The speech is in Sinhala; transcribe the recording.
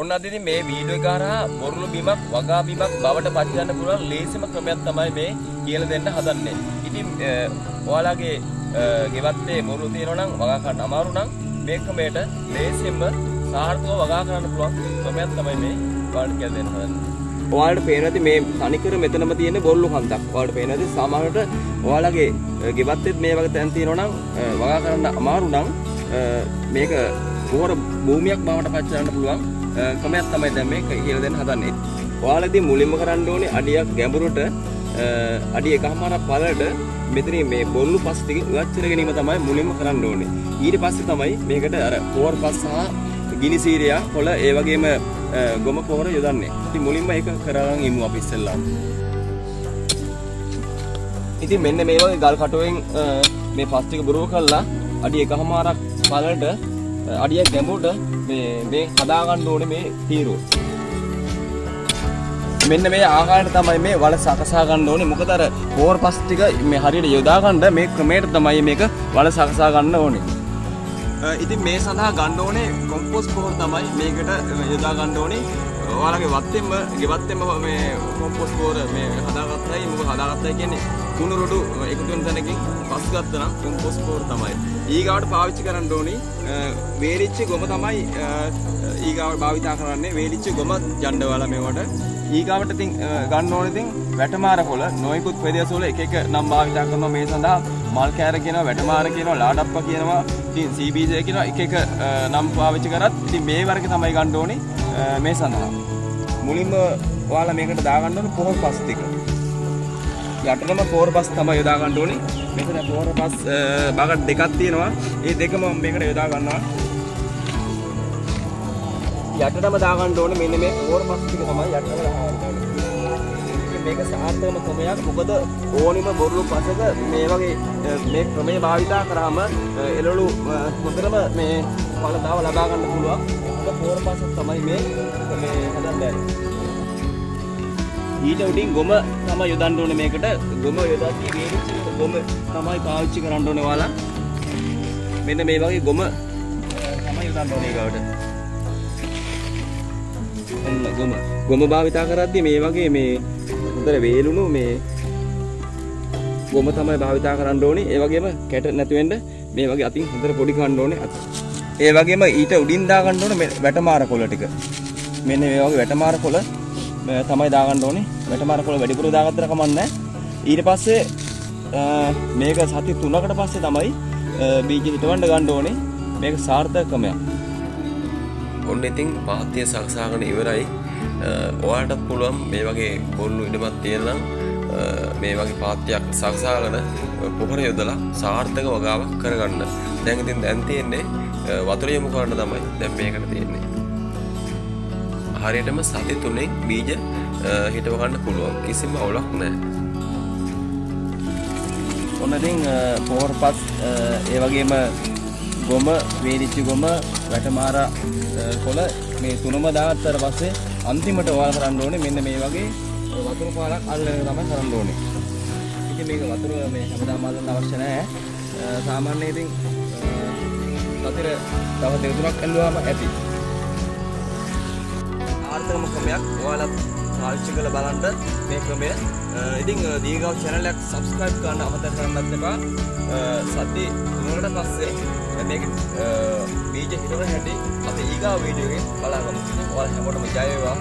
ඔන්න අද ඉතින් මේ වීඩියෝ එක හරහා බොරළු බිමක් වගා බිමක් බවට පත් කරන්න පුළුවන් ලේසිම ක්‍රමයක් තමයි මේ කියලා දෙන්න හදන්නේ. ඉතින් ඔයාලගේ ගෙවත්තේ බොරළු තියෙනවා නම් වගා කරන්න අමාරු නම් මේ ක්‍රමයට ලේසියෙන්ම සාර්ථකව වගා කරන්න පුළුවන් ක්‍රමයක් තමයි මේ ඔයාලට කියලා දෙන්න හදන්නේ. ඔයාලට පේනවා ඇති මේ තනිකර මෙතනම තියෙන බොරළු කන්දක්. ඔයාලට පේනවා ඇති සමහරවිට ඔයාලගේ ගෙවත්තෙත් මේ වගේ තැන් තියෙනවා නම් වගා කරන්න අමාරු නම් මේක පොහොර භූමියක් බවට පත් කරන්න පුළුවන් ක්‍රමයක් තමයි දැන් මේ කියලා දෙන්න හදන්නේ. ඔයාලා ඉතින් මුලින්ම කරන්න ඕනේ අඩියක් ගැඹුරට අඩි 1.5ක් පළලට මෙතනින් මේ බොරළු පස් ටික ඉවත් කර ගැනීම තමයි මුලින්ම කරන්න ඕනේ. ඊට පස්සේ තමයි මේකට අර පොහොර පස් සහ ගිනි සීරියා කොළ ඒ වගේම ගොම පොහොර යොදන්නේ. ඉතින් මුලින්ම ඒක කරගෙන ඉමු අපි ඉස්සෙල්ලාම. ඉතින් මෙන්න මේ වගේ ගල් කටුවෙන් මේ පස් ටික බුරුව කරලා අඩි 1.5ක් පළලට අඩියක් ගැඹුරට මේ මේ හදා ගන්න ඕනේ මේ තීරුව. මෙන්න මේ ආකාරයට තමයි මේ වල සකසා ගන්න ඕනේ. මොකද අර පොහොර පස් ටික මේ හරියට යොදා ගන්න මේ ක්‍රමයට තමයි මේක වල සකසා ගන්න ඕනේ. ඉතින් මේ සඳහා ගන්න ඕනේ කොම්පෝස්ට් පොහොර තමයි මේකට යොදා ගන්න ඕනේ. ඔයාලගේ වත්තෙන්ම ගෙවත්තෙන්ම මේ කොම්පෝස්ට් පොහොර මේ හදාගත්තයි. මොකද හදාගත්තයි කියන්නේ කුණු රොඩු එකතු වෙන තැනකින් පස් ගත්තා නම් කොම්පෝස්ට් පොහොර තමයි. ඊගාවට පාවිච්චි කරන්න ඕනේ වේලිච්ච ගොම තමයි ඊගාවට භාවිතා කරන්නේ වේලිච්ච ගොම ජණ්ඩවල මේවට. ඊගාවට ඉතින් ගන්න ඕනේ ඉතින් වැටමාර කොළ නොයෙකුත් ප්‍රදේශවල වල එක එක නම් භාවිතා කරනවා මේ සඳහා. මල් කෑර කියනවා, වැටමාර කියනවා, ලාඩප්ප කියනවා, ඉතින් CBJ කියනවා, එක එක නම් පාවිච්චි කරත් ඉතින් මේ වර්ග තමයි ගන්න ඕනේ මේ සඳහා. මුලින්ම ඔයාලා මේකට දාගන්න ඕනේ පොහොර පස් ටික. යටටම පොහොර පස් තමයි යොදා ගන්න ඕනේ. මෙතන පොහොර පස් බකට් දෙකක් තියෙනවා. ඒ දෙකම මම මේකට යොදා ගන්නවා. යටටම දාගන්න ඕනේ මෙන්න මේ පොහොර පස් ටික තමයි යටටම දාගන්න ඕනේ. ඉතින් මේක සාර්ථකම ක්‍රමයක්. මොකද ඕනිම බොරළු පසක මේ වගේ මේ ක්‍රමය භාවිතා කරාම එළවලු හොඳටම මේ ඵලදාව ලබා ගන්න පුළුවන්. මොකද පොහොර පස තමයි මේ මේ හදන්න යන්නේ. ඊට උඩින් ගොම තමයි යොදන්න ඕනේ මේකට. ගොම යොදද්දී වේලිච්ච ගොම තමයි පාවිච්චි කරන්න ඕනේ ඔයාලා. මෙන්න මේ වගේ ගොම තමයි යොදන්න ඕනේ ඊගාවට. ඔන්න ගොම. ගොම භාවිතා කරද්දී මේ වගේ මේ හොඳට වේලුණු මේ ගොම තමයි භාවිතා කරන්න ඕනේ. ඒ වගේම කැට නැතු වෙන්න මේ වගේ අතින් හොඳට පොඩි කරන්න ඕනේ අත. ඒ වගේම ඊට උඩින් දාගන්න ඕනේ මේ වැටමාර කොළ ටික. මෙන්න මේ වගේ වැටමාර කොළ තමයි දාගන්න ඕනේ. වැටමාර කොළ වැඩිපුර දාගත්තට කමක් නැහැ. ඊට පස්සේ මේක සති 3කට පස්සේ තමයි බීජ හිටවන්න ගන්න ඕනේ. මේක සාර්ථක ක්‍රමයක්. ඔන්න ඉතින් පාත්‍ය සකසාගෙන ඉවරයි. ඔයාලටත් පුළුවන් මේ වගේ බොරළු ඉඩමක් තියෙන නම් මේ වගේ පාත්‍යයක් සකසාගෙන පොහොර යොදලා සාර්ථක වගාවක් කරගන්න. දැන් ඉතින් දැන් තියෙන්නේ වතුර යොමු කරන්න තමයි දැන් මේකට තියෙන්නේ. හරියටම සති 3න් බීජ හිටව ගන්න පුළුවන්. කිසිම අවුලක් නැහැ. ඔන්න ඉතින් පොහොර පස් ඒ වගේම ගොම වේලිච්ච ගොම වැටමාර කොළ මේ තුනම දාගත්තට පස්සේ අන්තිමට ඔයාලා කරන්න ඕනේ මෙන්න මේ වගේ වතුර පාරක් අල්ලන එක තමයි කරන්න ඕනේ. ඉතින් මේක වතුර මේ හැමදාම අල්ලන්න අවශ්‍ය නැහැ. සාමාන්‍යයෙන් ඉතින් සතිර දවස් දෙක තුනක් ඇල්ලුවාම ඇති. ආර්ථිකම ක්‍රමයක් ඔයාලා පාවිච්චි කරලා බලන්න මේ ක්‍රමය. ඉතින් දීගාව channel එක subscribe කරන්න අමතක කරන්නත් එපා. සති 3කට පස්සේ මේක බීජ හිටවන හැටි අපි ඊගාව වීඩියෝ එකෙන් බලාගමු. ඉතින් ඔයාලා හැමෝටම ජය වේවා.